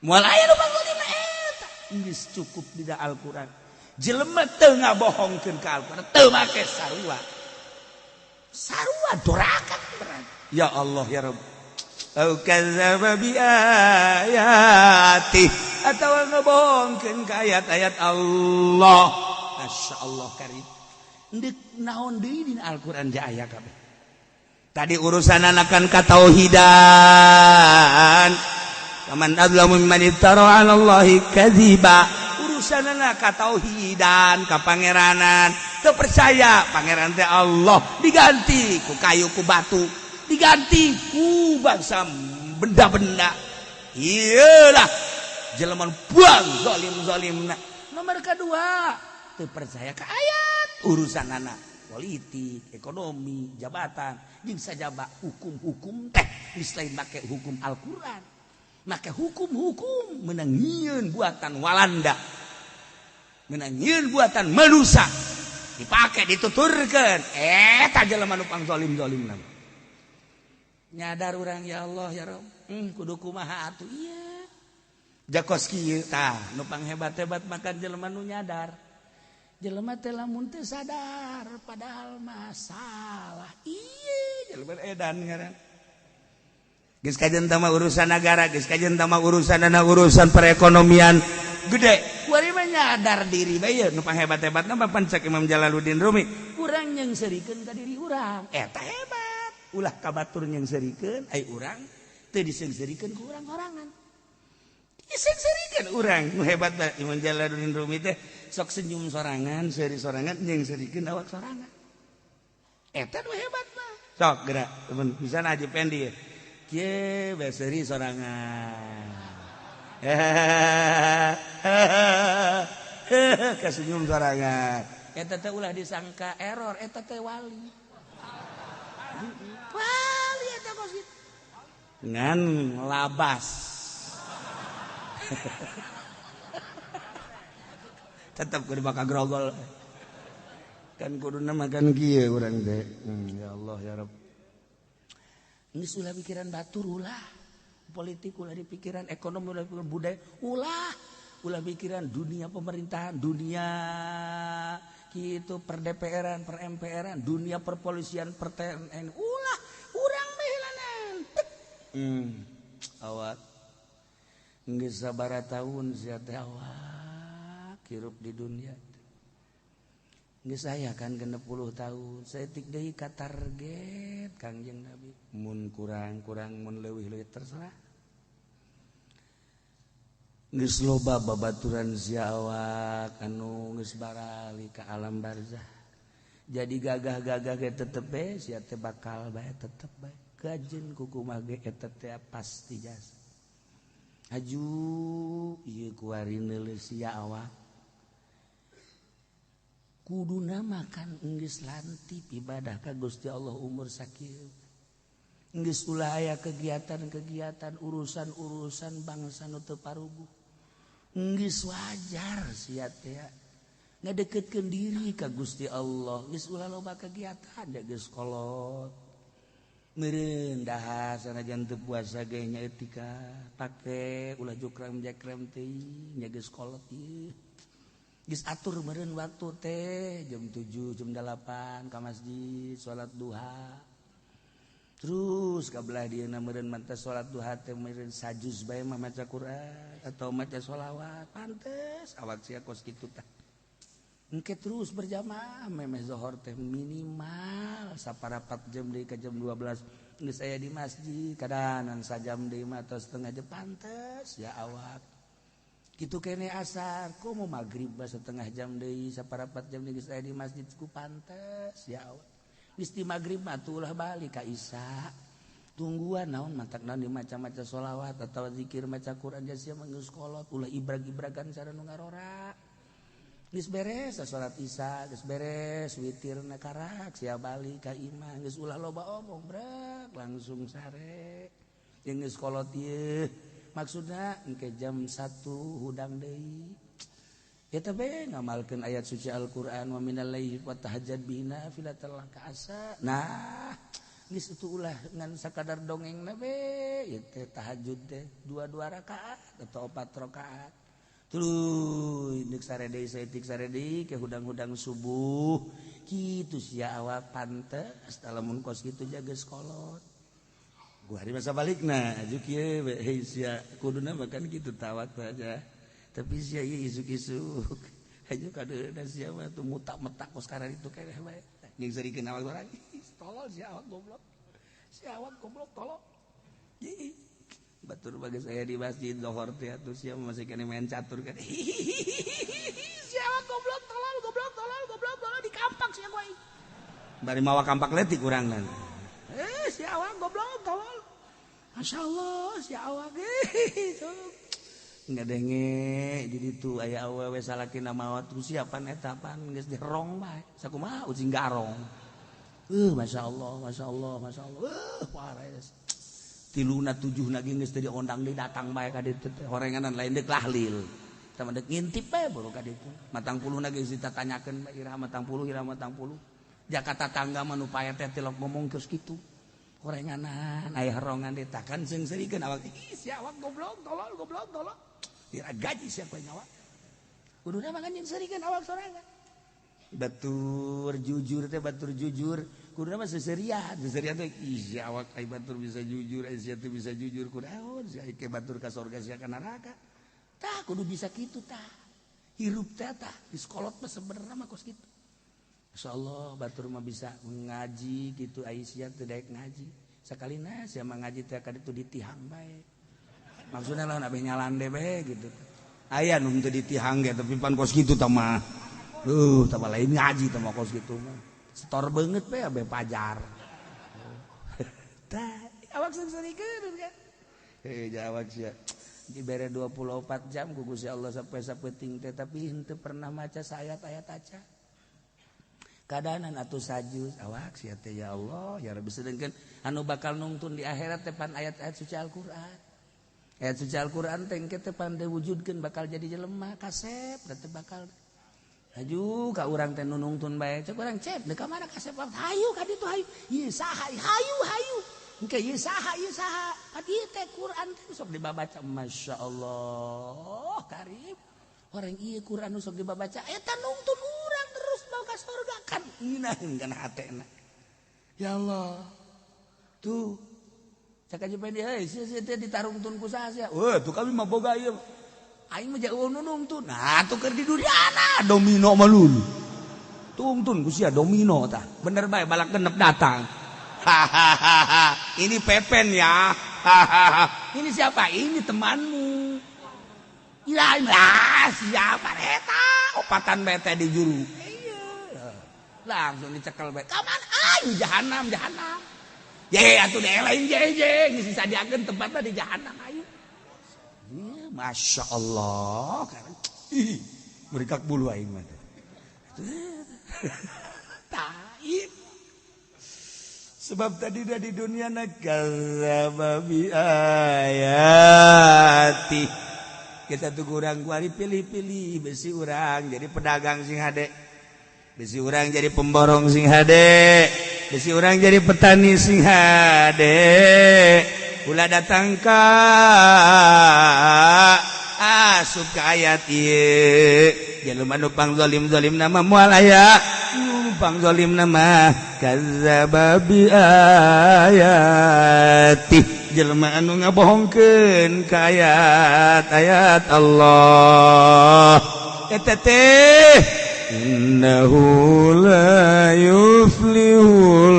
Moal aya nu pangzalim eta. Geus cukup dina Al-Qur'an. Jelema teu ngabohongkeun ka Al-Qur'an, teu make sarua. Sarua doraka berarti. Ya Allah ya Rabb. Au kadzdzaba bi ayati, atawa ngebohongkeun ka ayat-ayat Allah. Masya Allah karim. Ndek naon deui dina Al-Qur'an ja aya kabeh. Tadi urusan anakan katauhidan. Faman adzlamu mimman iftara 'ala Allahi kadziba. Urusanana katauhidan, ka pangeranan. Teu percaya pangeran teh Allah, diganti ku kayu, ku batu, diganti ku bangsa benda-benda. Iyalah jelema buang zalim-zalimna. Nomor kedua, teu percaya ka ayat, urusan anak politik, ekonomi, jabatan, jeung sajaba hukum-hukum teh geus lain make hukum Al-Qur'an. Make hukum-hukum menang nyieun buatan Walanda. Menang nyieun buatan manusia. Dipake dituturkeun. Eta jelema nu pangzalim-zalimna. Nyadar urang, ya Allah ya Rabb. Kudu kumaha atuh ieu? Jakos kieu tah nu panghebat-hebat makan jelema nu nyadar. Jelema teh lamun teu sadar padahal masalah. Ieu jelema edan ngaran. Geus kajen mah urusan negara, geus kajen mah urusan urusan perekonomian gede. Kuari mah nyadar diri bae nu panghebat-hebatna mah pancak Imam Jalaluddin Rumi. Urang nyeungseurikeun ka diri urang. Eta hebat. Ulah ka batur nyeungseurikeun, ai urang teu diseungseurikeun ku urang sorangan. Diseungseurikeun urang nu hebat mah Imam Jalaluddin Rumi teh sok senyum sorangan, seuri sorangan, nyeungseurikeun awak sorangan. Eta nu hebat mah. Sok gerak, temen bisa Haji Pendi ya. Kieu bae seuri sorangan. Kasenyum sorangan. Eta teh ulah disangka error, eta teh wali. Wali eta kos kitu. Ngan labas. Tetep kudu bakal grogol. Kan kuduna makan kieu urang teh. Ya Allah ya Rabb. Geus ulah pikiran batur ulah. Politik ulah dipikiran, ekonomi ulah pikiran, budaya ulah. Ulah pikiran dunia pemerintahan, dunia gitu per DPR-an, per MPR-an, dunia perpolisian, per TNI ulah. Urang bae. Awak geus sabaraha tahun sia teh awak hirup di dunia. Geus aya kan 60 tahun. Saeutik deui ka target Kangjeng Nabi. Mun kurang-kurang, mun leuwih-leuwih terserah. Geus loba babaturan sia awak anu geus barali ka alam barzah. Jadi gagah-gagah ge tetep bae sia teh bakal bae tetep bae. Kajen kukumaha ge eta teh pasti jasa. Aju ieu kuari neuleus sia awak. Kuduna makan geus lantip ibadah ka Gusti Allah umur sakieu. Geus ulah aya kegiatan-kegiatan urusan-urusan bangsa nu teu paruguh. Geus wajar sia teh ngadeketkeun diri ka Gusti Allah. Geus ulah loba kegiatan da geus kolot. Meureun dahar sanajan teu puasa ge nya etika pake ulah jukrem-jekrem teuing nya geus kolot ieu. Geus atur meureun waktu teh jam 7 jam 8 ka masjid salat duha. Terus ka belah dieuna meureun mah salat duha teh meureun sajuz bae mah maca Quran atau maca sholawat, pantes awak sia kos kitu tah. Engke terus berjamaah memeh zohor teh minimal saparapat jam deui ka jam 12 geus aya di masjid, kadanan sajam deui mah atau setengah jam, pantes ya awak. Kitu kene asar, komo maghrib bah setengah jam deui saparapat jam deui geus aya di masjid ku pantes ya awak. Geus di maghrib mah atuh ulah balik ka isya. Tungguan naon mantak naon di maca-maca sholawat atau zikir maca Quran sia mah geus kolot ulah ibrag-ibragan cara nu ngarora. Geus beres salat isya, geus beres witirna karak sia balik ka imah geus ulah loba omong brek langsung sare. Jeung geus kolot ieu maksudna engke jam 1 hudang deui. Ya, tapi ngamalkeun ayat suci Al-Qur'an, wa minal laili fatahajjad bihi nafilatan laka asa. Nah, geus itu ulah ngan sakadar dongeng na be, ieu teh tahajud teh dua dua rakaat atau opat rakaat. Tuluy deuk sare deui, saeutik sare deui ke hudang-hudang subuh kitu sia awak pantes lamun kos kitu jaga sekolot. Gua hari masa balikna aju kieu we, hei sia, kuduna makan kitu tawak aja. Tapi sia ieu isuk-isuk aju kadeuna sia mah tuh mutak-metak kos sekarang itu keneh bae. Jeung serikeun awak urang, tolol sia awak, goblok sia awak, goblok, tolol. Ih, batur bagi saya di masjid lohor teh atuh sia masih kena main catur kan. Sia awak goblok, tolol, goblok, tolol, goblok, tolol, di kampak sia gua. Bari mawa kampak letik urang kan. Eh, si awak goblok, tolol. Masya Allah, si awak nggak denge. Jadi tuh aya awewe salaki mawa tuh siapan eta pan geus dirong bae sakumaha ucing garong. Masya Allah, Masya Allah, Masya Allah, parah tiluna tujuh lagi geus teu diondang deui, datang bae ka ditu teh horenganan, lain deuk tahlil tah, deuk ngintip bae baru ka ditu. 40 geus ditatanyakeun bae, iraha 40, iraha 40. Jakarta tangga mah nu pae teh tilok ngomong geus kitu horenganan, aya horongan ditakan seungseurikeun awak. Ih, si awak goblok, tolol, goblok, tolol, dira gaji siapa nyawa. Kuduna mah kan seurikeun awak sorangan. Batur jujur teh, batur jujur kuduna mah seserian. Seserian teh, ih, si awak, ai batur bisa jujur, ai sia teh bisa jujur, kunaon sia ke batur ka surga, sia ka neraka. Tah, kudu bisa kitu tah hirup teh. Tah, di sekolot mah sebenarnya mah kos kitu. Insyaallah batur mah bisa ngaji gitu, ai sia teu daek ngaji sakalina. Sia mah ngaji teh ka ditu ditihang bae, maksudnya lah nabi nyalande bae gitu. Aya nu teu ditihang ge, tapi pan kos kitu tah mah tah lain ngaji tah mah, kos kitu mah setor banget bae abe pajar. Tah, awak seungseurikeun kan. Heh, awak sia dibere 24 jam ku Gusti Allah sampai sapeting teh, tapi henteu pernah maca saayat-ayat aca keadaan atau sajus awak sia teh. Ya Allah, ya Rabbi, sedengkeun anu bakal nungtun di akhirat teh pan ayat-ayat suci Al-Qur'an. Ayat suci Al-Qur'an teh engke teh pan diwujudkeun bakal jadi jelema kasep teh bakal aju ka urang teh nungtun bae. Cek urang, "Cep, deuk ka mana?" "Kasep, hayu ka ditu, hayu. Ieu saha? Hayu, hayu. Engke ieu saha, ieu saha?" Ka dieu teh Quran teh sok dibabaca. Masya Allah karib orang ieu Quran sok dibabaca eta nungtun urang terus mau ka surga kan, ngeunaheun kana hatena. Ya Allah, tuh cak aja pengen, heuy sia, sia teh ditarungtun ku saha sia? Wah, tuh kami mah boga ieu, aing mah jauh nungtun. Nah, tuh keur di dunia domino mah lulu tungtun ku sia domino tah bener bae, balak genep datang. Hahaha, ini Pepen ya. Hahaha, ini siapa? Ini temanmu ya. Lah, siapa eta? Opatan bete di juru. Iya, langsung dicekel bae. Kaman ayo jahanam, jahanam ye atuh deh, lain je je geus disadiakeun tempatna di jahanam, ayo. Iya, Masya Allah. Ih, mereka bulu aing mah. Taib. Sebab tadi di dunia kadzdzaba bi ayati. Kita tuh kurang kuari pilih-pilih, besi urang jadi pedagang sing hade. Besi urang jadi pemborong sing hade. Besi urang jadi petani sing hade. Ulah datang ka asup ka ayat ieu. Jelema nu pang zalim-zalim nama moal aya. Nu pang zalim nama kadzdzaba bi ayati. Jelema anu ngabohongkeun ka ayat-ayat Allah. Eta teh innahu la yuflihul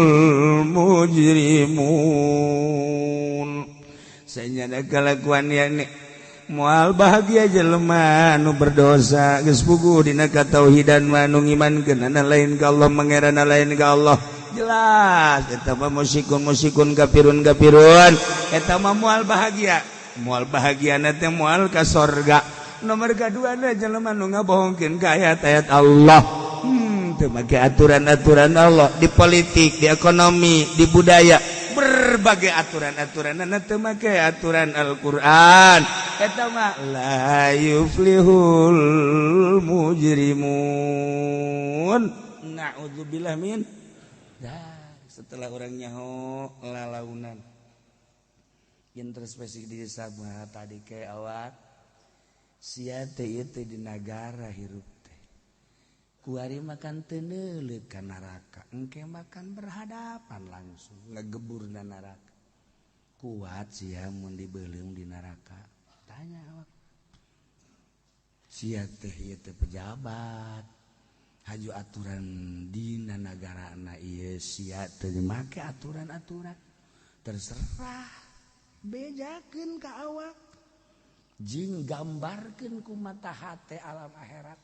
mujrimun. Sanyana kalakuan yani moal bahagia jelema nu berdosa. Geus puguh dina katauhidan mah, nu ngimankeun lain ka Allah, mangerana lain ka Allah, jelas eta mah musyrikun, musyrikun, kafirun, kafirun. Eta mah moal bahagia, moal bahagia teh moal ka sorga. Nomor kedua na jelema nu ngabohongkeun ka ayat-ayat Allah, teu make aturan-aturan Allah di politik, di ekonomi, di budaya, berbagai aturan-aturan teu make aturan Al-Qur'an. Eta mah la yuflihul mujrimun. Na'udzubillah min. Dah, setelah orang nyaho lalaunan. Introspeksi diri sama tadi ke awak. Sia teh ieu teh di nagara hirup teh. Kuari makan teu neuleut ka neraka, engke makan berhadapan langsung ngegebur na neraka. Kuat sia mun dibeuleum di neraka. Tanya awak. Sia teh ieu teh pejabat. Haju aturan dina nagarana ieu sia teu make aturan-aturan. Terserah bejakeun ka awak. Jing gambarkeun ku mata hate alam akhirat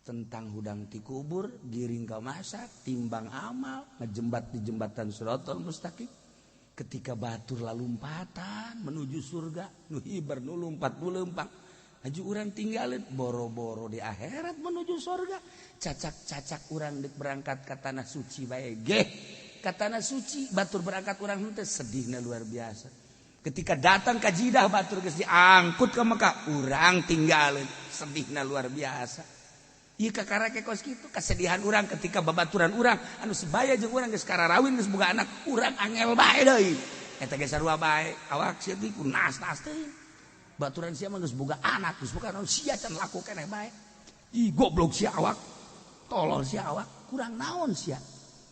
tentang hudang ti kubur, giring ka masak, timbang amal, ngejembat di jembatan Shirathal Mustaqim. Ketika batur lalumpatan menuju surga, nu hiber nu lumpat nu leumpang. Haju urang tinggalin boro-boro di akhirat menuju surga. Cacak-cacak urang dek berangkat ke tanah suci bae geh. Ka tanah suci batur berangkat urang henteu sedihna luar biasa. Ketika datang ka Jidah batur geus diangkut ke Mekah, urang tinggalin sedihna luar biasa. Ieu kakara ke kos kitu kesedihan urang ketika babaturan urang anu sebaya jeung urang geus kararawin geus boga anak, urang angel bae deui. Eta ge sarua bae, awak sia teh ku nas-nas teuing. Baturan sia mah geus boga anak, geus boga naon sia can laku keneh bae. Ih goblok sia awak. Tolol sia awak, kurang naon sia.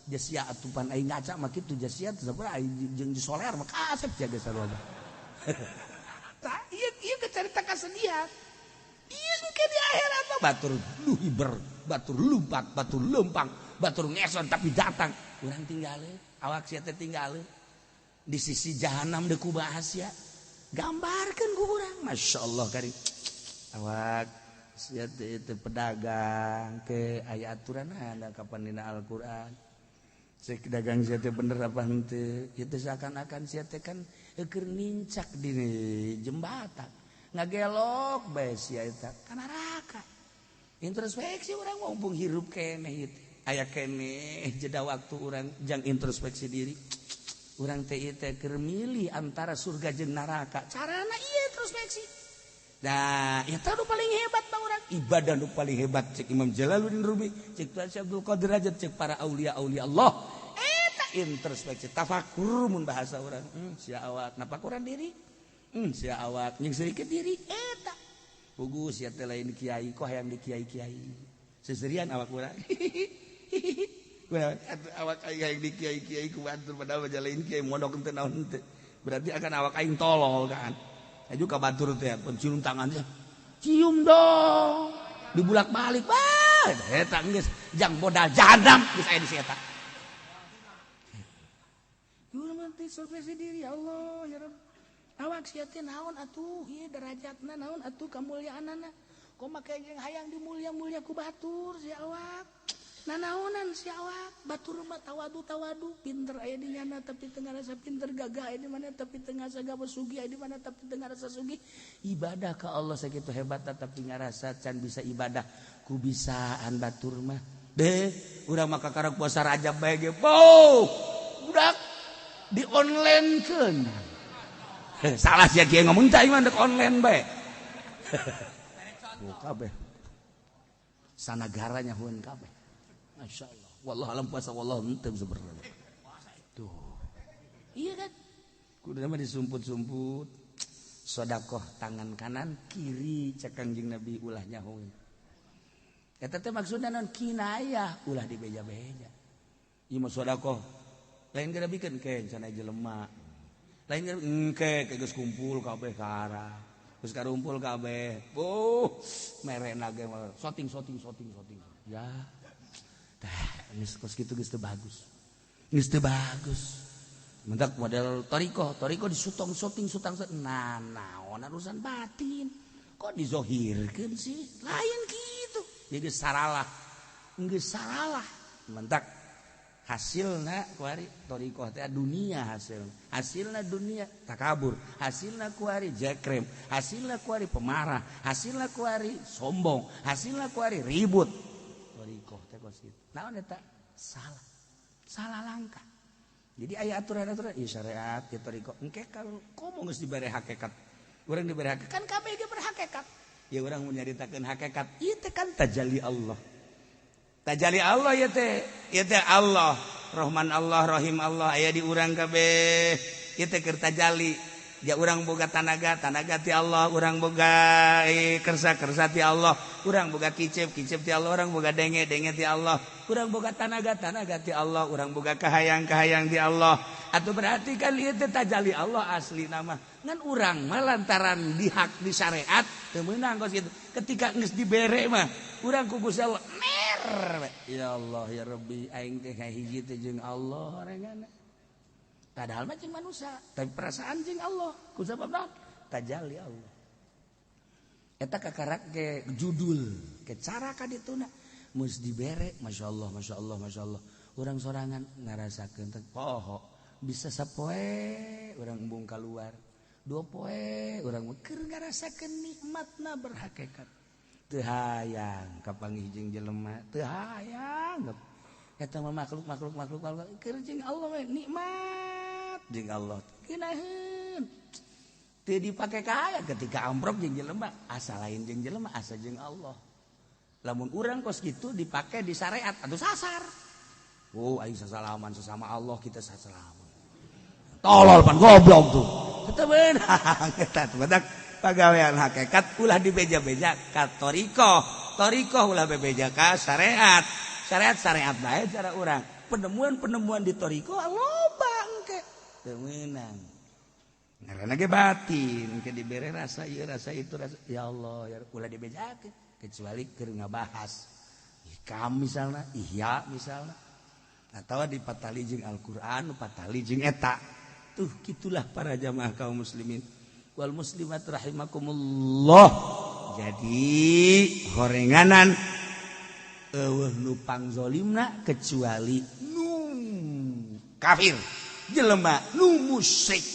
Ja sia atupan aing ngaca mah kitu ja sia teh sabaraha aing jeung soler mah kasep sia geus sarua bae. Tah ieu ieu carita kasedihan. Ieu ke di akhirat mah batur lu hiber, batur lumpat, batur leumpang, batur ngeson tapi datang. Urang tinggalin, awak sia teh tinggalin. Di sisi jahanam deuk kumaha sia. Gambarkan ku urang, Masya Allah kari. Awak sia teh itu pedagang ke aya aturan ada kapan dina Al-Qur'an. Cek dagang sia teh bener apa henteu? Ieu teh seakan-akan sia teh kan keur nincak di jembatan. Ngagelok bae sia eta ka neraka. Introspeksi urang mumpung hirup keneh ieu teh. Aya keneh jeda waktu urang jang introspeksi diri. Urang teh ieu teh keur milih antara surga jeung neraka. Carana ieu introspeksi. Nah, eta nu paling hebat mah urang. Ibadah nu paling hebat cek Imam Jalaluddin Rumi, cek Tuan Syekh Abdul Qadir Rajad, cek para aulia-aulia Allah. Eta introspeksi tafakur mun bahasa urang. Sia awak napakuran diri. Sia awak jeung sedikit diri eta. Pugu sia teh lain kiai kok hayang di kiai-kiai. Seserian awak urang. Awak aing hayang di kiai-kiai ku batur padahal mah lain kiai mondok teu naon teu. Berarti akan awak aing tolol kan. Aju ka batur teh cium tangannya. Cium dong. Dibulak-balik. Wah, eta geus jang modal jahanam geus aya di si eta. Urang mah teh introspeksi diri ya Allah ya Rabb. Awak sia teh naon atuh ieu derajatna naon atuh kamulyaanana. Kok make jeung hayang dimulia-mulia ku batur sia awak. Nanaonan sia awak, batur mah tawadu-tawadu, pinter aya di nyana tapi teu ngarasa pinter, gagah aya di mana tapi teu ngarasa gagah, sugih aya di mana tapi teu ngarasa sugih. Ibadah ka Allah sakitu hebatna tapi ngarasa can bisa ibadah ku bisaan batur mah. Deh, urang mah kakara puasa Rajab bae ge. Boh, budak di online-keun. Salah sia kieu ngomong teh mah dek online bae. Oh, kabeh. Sanagaranya hueun kabeh. Masya Allah. Wallah alam puasa wallah henteu sebenarnya. Tuh. Iya kan? Kudu mah disumput-sumput. Sodakoh tangan kanan kiri cek Kangjeng Nabi ulah nyaho. Eta teh maksudna naon kinayah ulah dibeja-beja. Ieu mah sodakoh. Lain gara bikeun ke cenah jelema. Lain gara engke ke geus kumpul kabeh ka arah. Geus karumpul kabeh. Oh, merena ge syuting syuting syuting syuting. Ya. Tah, geus kos kitu geus teu bagus. Geus teu bagus. Mentak model toriko, toriko disutong syuting sutang nah naon urusan batin. Kok dizohirkeun sih? Lain kitu. Jadi geus saralah. Geus saralah. Mentak hasilna kuari torikoh teh dunia hasil. Hasilna dunia takabur, hasilna kuari jekrem, hasilna kuari pemarah, hasilna kuari sombong, hasilna kuari ribut. Torikoh teh kos kitu. Naon eta? Salah. Salah langkah. Jadi aya aturan-aturan ieu syariat ieu torikoh. Engke kalau komo geus dibere hakikat Urang diberi hakikat kan kabeh ge berhakikat. Ya urang mun nyaritakeun hakikat ieu teh kan tajalli Allah. Tajalli Allah ieu teh, ieu teh Allah, Rahman Allah, Rahim Allah aya di urang kabeh. Ieu teh keur tajalli. Ya urang boga tanaga, tanaga ti Allah, urang boga kersa, kersa ti Allah, urang boga kicep, kicep ti Allah, urang boga denge, denge ti Allah, urang boga tanaga, tanaga ti Allah, urang boga kahayang, kahayang ti Allah. Atau berarti kan ieu teh tajalli Allah asli nama. Ngan urang mah lantaran dihak di syariat teu meunang kos kitu. Ketika geus dibere mah urang ku Gusti Allah mer. Ya Allah ya Rabbi, aing teh hiji teh jeung Allah orangana. Padahal mah jeung manusia, tapi perasaan jeung Allah. Ku sabab naon? Tajalli Allah. Eta kakarak ke judul, ke cara ka dituna geus dibere, masyaallah, masyaallah, masyaallah. Urang sorangan ngarasakeun teh poho, bisa sapoe urang embung kaluar. Dua poe urang keur ngarasakeun nikmatna berhakikat. Teu hayang kapanggih jeung jelema, teu hayang. Eta mah makhluk makhluk makhluk makhluk keur jeung Allah we nikmat jeung Allah. Keunaheun. Teu dipake kaya ketika amprok jeung jelema, asa lain jeung jelema, asa jeung Allah. Lamun urang kos kitu dipake di syariat atuh sasar. Oh, aing sasalaman sesama Allah kita sasalaman. Tolol pan goblok tuh. Teu meunang eta teh badak pagawean hakikat ulah dibeja-beja ka thoriqoh. Thoriqoh ulah bebeja ka syariat. Syariat-syariat bae cara urang. Penemuan-penemuan di thoriqoh loba engke. Teu meunang. Ngaranna ge batin, engke dibere rasa ieu rasa itu rasa ya Allah ya ulah dibejakeun kecuali keur ngabahas hikam misalna, ihya misalna. Atawa dipatali jeung Al-Qur'an, patali jeung eta. Tuh gitulah para jamaah kaum muslimin wal muslimat rahimakumullah. Jadi horenganan eueuh nu pangzolimna kecuali nu kafir, jelema nu musyrik,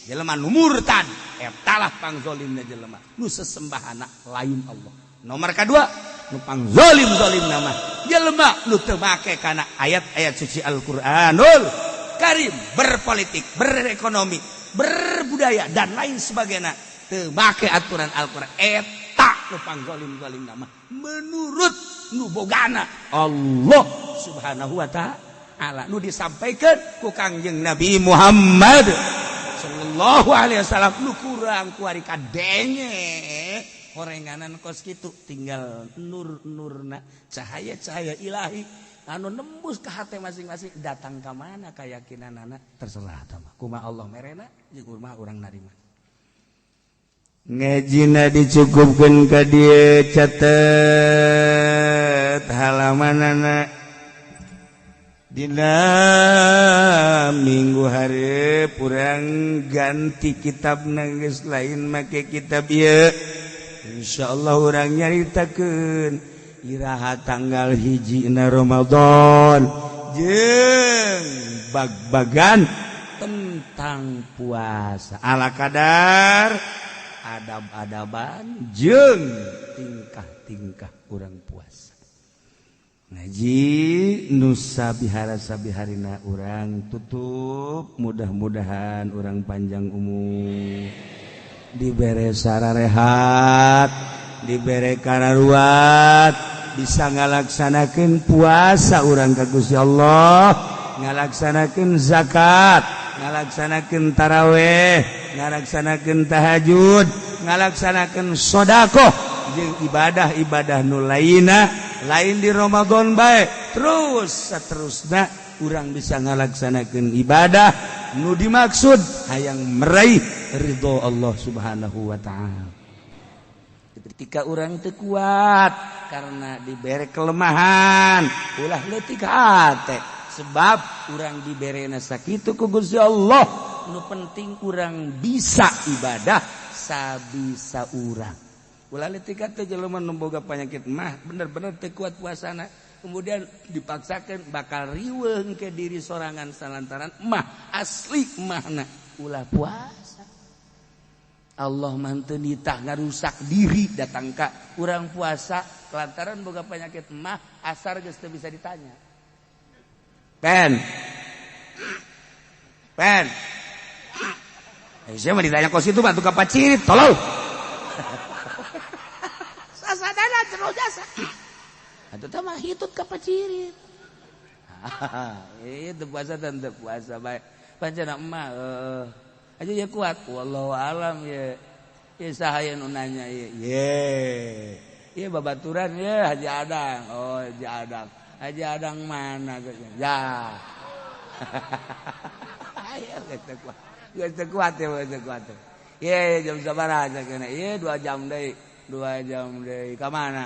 jelema nu murtad, eta lah pangzolimna jelema nu sesembahana lain Allah. Nomor kedua nu pangzolim-zolimna mah jelema nu teu make kana ayat-ayat suci Al-Qur'anul Karim, berpolitik, berekonomi, berbudaya dan lain sebagainya teu make aturan Al-Qur'an, eta nu pangzolim-zolimna mah menurut nu bogana Allah Subhanahu wa ta'ala nu disampaikan ku Kangjeng Nabi Muhammad sallallahu alaihi wasallam. Nu kurang kuari kadenge horenganan kos kitu tinggal nur-nurna cahaya-cahaya ilahi anu nembus ke hati masing-masing datang ke mana keyakinanana terserah tah kumaha Allah merena jeung kumaha urang narima. Ngajina dicukupkeun ka dieu, catet halamanana dina minggu hareup urang ganti kitab geus lain make kitab ieu. Insyaallah urang nyaritakeun iraha tanggal 1 Ramadan jeung bag-bagan tentang puasa ala kadar adab-adaban jeung tingkah-tingkah urang puasa. Ngaji nusa bihara sabiharina urang tutup, mudah-mudahan urang panjang umur, dibere sararehat, dibere kararuat, bisa ngalaksanakeun puasa urang ka Gusti Allah, ngalaksanakeun zakat, ngalaksanakeun taraweh, ngalaksanakeun tahajud, ngalaksanakeun sodakoh jeung ibadah-ibadah nu lainna lain di Ramadan bae terus seterusna urang bisa ngalaksanakeun ibadah nu dimaksud hayang meraih ridho Allah Subhanahu wa ta'ala. Ketika urang teu kuat karena dibere kelemahan, ulah leutik hate sebab urang diberena sakitu ku Gusti Allah. Nu penting urang bisa ibadah sabisa urang. Ulah leutik hate jelema nu boga penyakit mah bener-bener teu kuat puasana kemudian dipaksakan bakal riweuh ke diri sorangan salantaran mah asli mahna ulah puasa. Allah mah teu nitah ngarusak diri datang ka urang puasa lantaran boga penyakit mah asar geus teu bisa ditanya. Pen. Pen. Saya mah ditanya kos itu batu kapacirit, tolong. Sasadana jero jasa. Atuh teh mah hitut kapacirit. Itu puasa dan teu puasa bae. Pancen emak aja ya kuat. Wallahu alam ya. Ya saha nu nanya ye. Ye. Ye babaturan ye Haji Adang. Oh, Haji Adang. Haji Adang mana? Ya. Ayo geus kuat. Geus kuat ya, geus kuat. Ye jam sabaraha cenah? Ye 2 jam deui. 2 jam deui. Ka mana?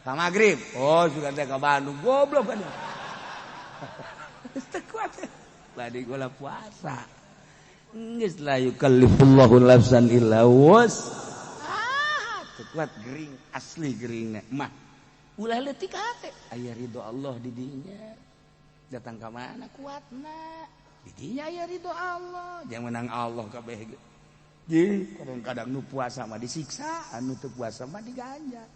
Ka magrib. Oh, sudah teh ka Bandung. Goblok kan. Geus kuat. Badi gula puasa. Geus la yukallifullahu nafsan illa wus. Ah, teu kuat gering asli geringna mah. Ulah leutik hate. Aya ridho Allah di dinya. Datang ka mana kuatna? Di dinya aya ridho Allah. Jangan menang Allah kabeh ge. Jeung kadang-kadang nu puasa mah disiksa, anu teu puasa mah diganjar.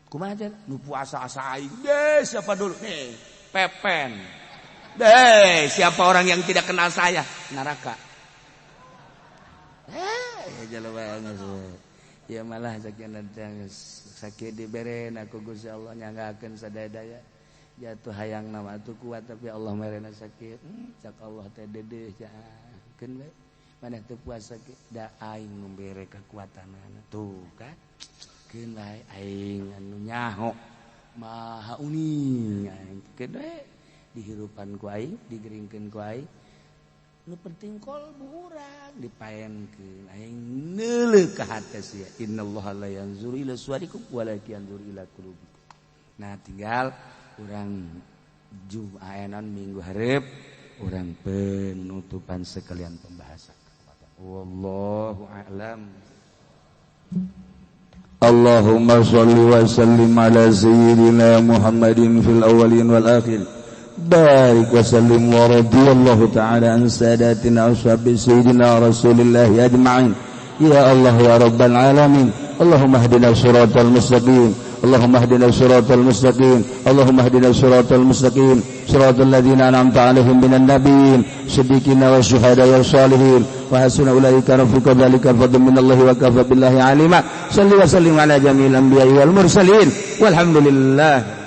Kumaha cenah? Nu puasa asa aing. Deh, siapa dulu nih? Pepen. Deh, siapa orang yang tidak kenal saya? Neraka. Jelema geus. Ya malah sakit dibere ku Gusti Allah nyanggakeun sadaya-daya. Jatuh hayang nama atuh kuat tapi Allah merena sakit. Cak Allah teh dedeh keun we. Maneh teu puasa ge da aing nu bere kekuatanana. Tuh kan. Keun bae aing anu nyaho maha uning aing keun we dihirupan ku aing digeringkeun ku aing. Nu penting kolbu urang dipaenkeun aing neuleuh ka hate sia. Innallaha la yanzuru ila suwarikum walakin yanzuru ila qulubikum. Nah tinggal urang Jumaenan minggu hareup urang penutupan sekalian pembahasan. Wallahu a'lam. Allahumma shalli wa sallim ala sayyidina Muhammadin fil awwalin wal akhirin. Barik wa sallim wa radiyallahu ta'ala an sadatina ashabi sayyidina Rasulillah ajma'in. Ya Allah ya Rabbal alamin. Allahumma hdina siratal mustaqim. Allahumma hdina siratal mustaqim. Allahumma hdina siratal mustaqim. Siratal ladzina an'amta 'alaihim minan nabiyyin, siddiqina wasyuhada wassalihin. Wa hasuna ulaika rafiqa dzalika fadlun minallahi wa kafa billahi alima. Salli wa sallim ala jami'il anbiya'i wal mursalin. Walhamdulillah.